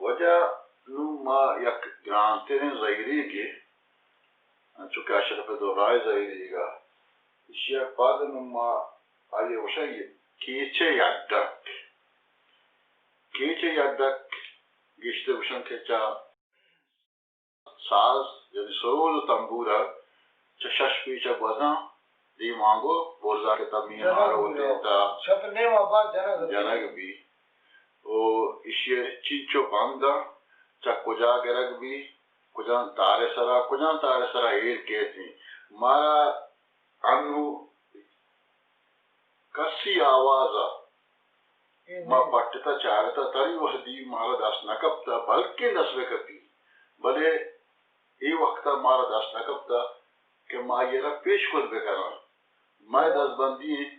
واجہ نوں ما یک گرانتریں زہیریگے، انچو کہ اشرف درائے زہیریگ ءَ، ایشی ءَ پد نوں ما آئی ءَ گوشاں کیچ ءِ یک ڈک۔ کیچ ءِ یک ڈک گیشتر گوشاں کہ چہ ساز، یعنی سروز ءُ تمبور ءَ چہ شش پیچ ءَ گوزاں دیمانگو برزا کہ تمین جنگ ہار بی، وتی تا شپ نیما با جنگ بی۔ جنگ بی۔ او ایشی ءَ چینچو بند ءَ چہ کجا گرگ بی، کجام تار ءِ سرا، کجام تار ءِ سرا ایر کیت ایں۔ مارا انوں کسی آواز ءَ ما پٹتہ چارتہ، تری وہدی مارا دست نہ کپتہ، بلکیں دست بہ کپی، بلے اے وقت ءَ مارا دست نہ کپتہ کہ ما آئی ءَ را پیش کت بہ کناں۔ مئے دزبندی ایں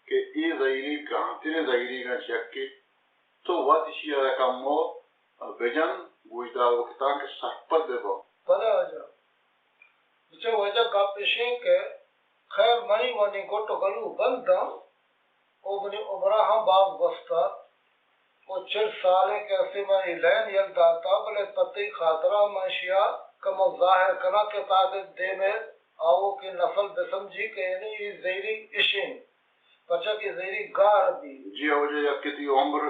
کہ اے زہیریگ گہانتریں زہیریگاں چہ یکے، تو وت ایشی ءَ را کمو بجن، گوشدار بکن تانکہ سرپد بہ باں۔ بلے واجہ، بچار واجہ گپ ایش ایں کہ خیر منی ونی گٹ ءُ گلو بند انت۔ او منی عمر ءَ ہم باز گوستہ، او چل سال ءَ کہ اسے من اے لین یل داتہ، بلے پہ تئی خاطرا من اشیا کمو ظاہر کناں کہ تاکہ دیم ءِ آؤکیں نسل بہ سمجھی کہ یعنی اے زہیریگ اش انت، پرچا کہ زہیریگ گار بی۔ جی ہو واجہ، یکے تئی عمر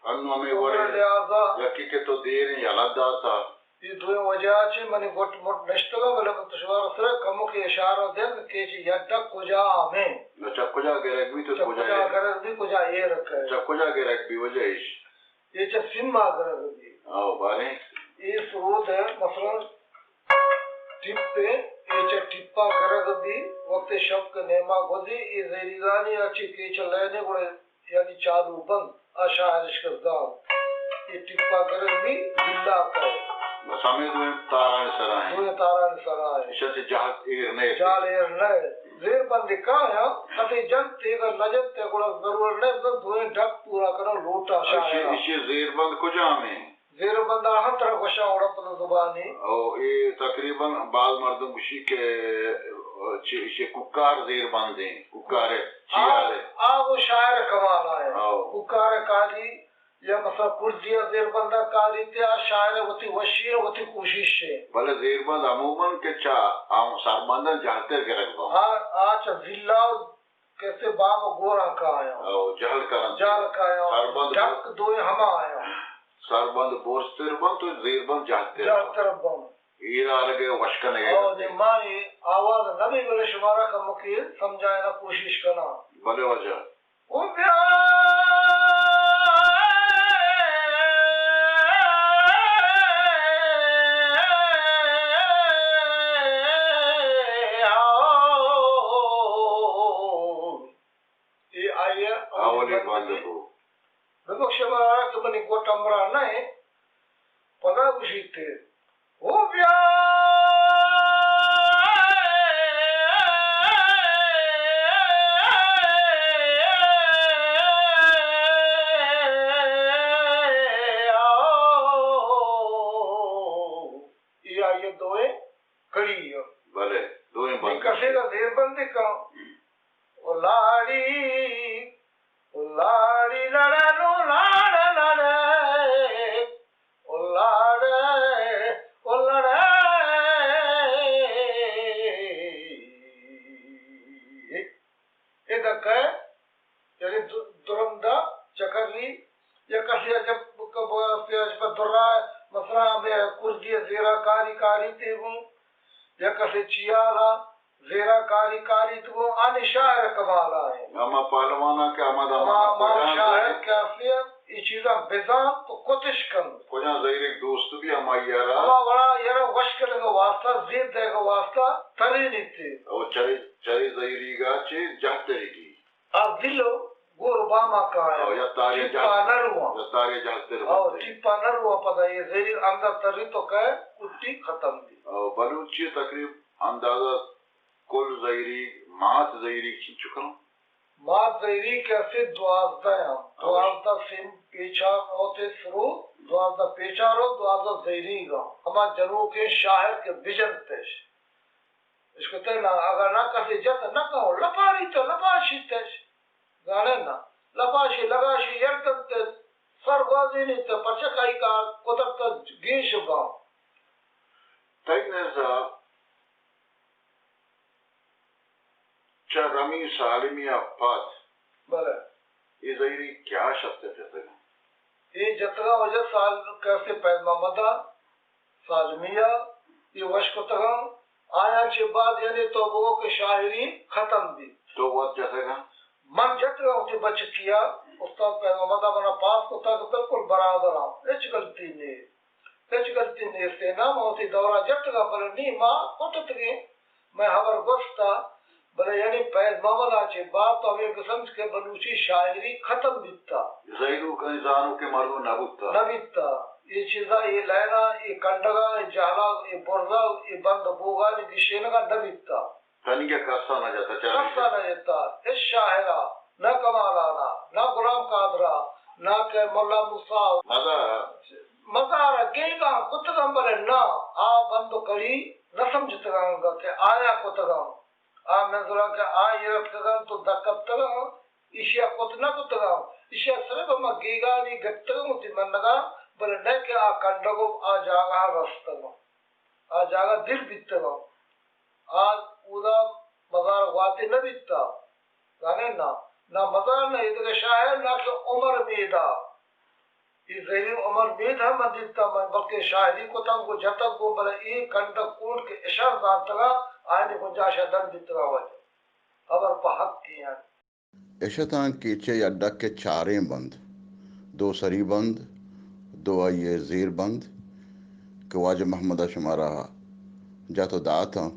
انوں ہمے وڑ ءَ، لہذا یکے کہ تو دیریں یلہ داتہ۔ اے دوئیں وجہ ءَ چہ منی گٹ مٹ نشتگ ءَ، بلے من تو شمارا سرا کمکے اشارہ دیاں کہ کیچ ءِ یک ڈک کجا ہمیں۔ نہ چہ کجا گرگ بیت ءُ چہ کجا کجا ایر، گرگ بیت، کجا ایر کئے۔ چہ کجا گرگ بیت واجہ ایش؟ اے چہ سیما گرگ بیت۔ آؤ، باریں۔ اے سرود ءِ مثلاً ٹپ ءَ، اے چہ ٹپا گرگ بیت، وقت شپ کہ نیما گوزی، اے زہیریگانی ءَ چہ کیچ ءِ لین ءَ گڑا یعنی چالو بند، آ شاعر اش کہ زانت۔ اے ٹپا گرگ بیت، بلا کئے۔ بس ہمے دوئیں تارانی سرا ایں۔ دوئیں تارانی سرا ایں۔ ایشاں چہ جہل ایر نئیت۔ جہل ایر نئیت۔ زیربند کایاں، کسے جنت ئے، اگر نہ جنت ئے، گڑا ضرورت نئیت، بس دوئیں ڈک پورا کنگ لوٹاں ایشی، شاعر ءَ۔ ایشی زیربند کجام ایں؟ زیربند ءَ ہم ترا گوشاں وڑ ءَ پدا زبانی۔ او، اے تقریباً باز مردم گوشی کہ چہ، چہ کوکار زیربند ایں، کوکار ءِ چیال ءِ۔ آ، آ گوں شاعر ءِ کمال ءَ ایں۔ او۔ کوکار ءِ کاری یا مثلاً کرزی ءِ زیربند ءَ کاری تے آ شاعر ءِ وتی وشی ءَ وتی کوشش ایں۔ بلے زیربند عموماً کہ چہ آ سربنداں جہلتر گرگ بنت۔ آ، آ چہ ضلع کسے بام ءُ گوراں کایاں۔ او، جہل کننت۔ جہل کایاں۔ سربند ڈک دوئیں ہما آیاں۔ سربند برزتر بنت ءُ زیربند جہلتر بنت۔ جہلتر بنت۔ ایر آرگ ءُ وش کنگ ءَ۔ او، نی مانی آواز نہ بی، بلے شمارا کمکے سمجھائینگ ءِ کوشش کناں۔ بلے واجہ۔ او بیا اے آئی ءِ اولی بند بو۔ ببخش مارا کہ منی گٹ ہمراہ نہ ایں۔ پدا گوشیت، او بیا اے آئی ءِ دوئیں کڑی ءَ۔ بلے، دوئیں بند۔ کسے ءَ زیربند کن۔ او لاڑی، او لاڑی لڑے نو لاڑے لڑے، او لاڑے، او لڑے۔ اے دکہ یعنی د-، درندہ چکری یا کسے ءَ جب ک-، ب-، پہ درا مثلاً ہمے کرزی ءِ زیرا کاری کاری تے گوں یا کسے چیالا زیرا کاری کاری تے گوں آنی شاعر ءِ کمال ءَ ایں۔ ہما پہلواناں کہ ہما دمان ہما، ہما کجام شاعر زہیریگ کہ ہستی انت، اے چیزاں بزانت ءُ کتش کنت۔ کجام زہیریگ دوست بی ہمائی ءَ را۔ ہما وڑا آئی ءَ را وش کنگ ءِ واسطہ، زیب دئیگ ءِ واسطہ ترینیت۔ او چرے، چرے زہیریگ ءَ چہ جہتریگی۔ آ دل ءُ گور باما کایاں۔ او، یا تارے ٹیپا جہل-، نہ رواں۔ یا تارے جہلتر او، بنت۔ ٹیپا نہ رواں، پدا اے زہیریگ اندر تری تو کئے کٹی ختم بی۔ او، بلوچی تقریب اندازہ کل زہیریگ، مات زہیریگ چنچو کناں؟ مات زہیریگ کہ اسے دوازدہ آں۔ او۔ دوازدہ سیم پیچا اوتے سرو، دوازدہ پیچا رو، دوازدہ زہیریگ آں۔ ہما جنوکیں شاعر کہ بجنتش۔ اشکتہ نا، اگاں نہ کسے جت نہ کہو، لپاری تو لپاشیتش۔ زانے نا، لپاشی لگاشی یک دنت سرگوازینیت، پرچا کہ آئی کار قدرت گیش باں۔ تئی نزا چہ رمی سالمی ءَ پد بلے۔ اے زہیری کیا شرط ءَ جتگ؟ اے جتگ ءَ واجہ سال کسے فیض محمد ءَ، سالمی ءَ، اے وش کتگ اَنت۔ آیاں چہ بعد یعنی تو بگو کہ شاعری ختم بیت۔ تو وت جتگ اَنت؟ من جتگ اَنت وتی بچکی ءَ، استاد فیض محمد ءَ من ءَ پاس کتگ کہ بالکل برابر اَنت، ہچ غلطی نیست۔ ہچ غلطی نیست۔ اے نام وتی دورا جتگ اَنت، بلے نی ما کتتگیں، مئے ہبر گوشت ءَ، بلے یعنی فیض محمد ءَ چہ بعد تو ہمے بسمجھ کہ بلوچی شاعری ختم بیتا۔ زہیروکانی زانوکیں مردم نہ بوتا۔ نہ بیتا۔ اے چیزا، اے لائنا، اے کنڈگا، اے جہلا، اے برزا، اے بند بوگانی گشینگا نہ بیتا۔ تنیگہ کسا نہ جتا، چہ کسا نہ جتا، ہچ شاعرا، نہ کمالانا، نہ غلام قادرا، نہ کہ ملا موسیٰ۔ مزارا۔ مزارا گیگاں کتگاں، بلے نہ، آ بند و کڑی نہ سمجھتگاں کہ آیا کتگاں۔ آ منزلا کہ آ ایر اتکگاں تو دکپتگاں، ایشیا کت نہ کتگاں، ایشیا صرف ہما گیگانی گپتگاں وتی منگا، بلے نہ کہ آ کنڈگو آ جاگہا رستگاں۔ آ جاگہ دیر بیتگاں۔ آ اودا مزار گواتے نہ بیتا۔ زانئے نا، نا مزار نا ایدگہ شاعر نا کہ عمر میدا۔ اے زہیری عمر مید ہم من دیتا من، بلکہ شاعری کتم گو جتگ گو، بلے اے کنڈگ کوٹ کہ اشار زانتگا، آیانی گنجائشا در بیتگا واجہ۔ ہبر پہ حق ایں یعنی۔ اش اتاں کیچ ءِ یک ڈک ءِ چاریں بند، دو سری بند، دو آئی ءِ زیر بند کہ واجہ محمد ءَ شمارا جت ءُ داتاں۔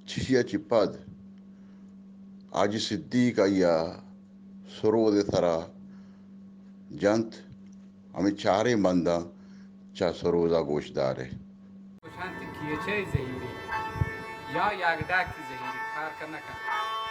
چشی ءَ چہ پد حاجی صدیق آئی ءَ سروز ءِ سرا جنت۔ ہمے چاریں بنداں چہ سروز ءَ گوش دار ئے۔ گوشنت کیچ ءِ زہیری یا یک ڈک ءِ زہیری فرق نہ کنت۔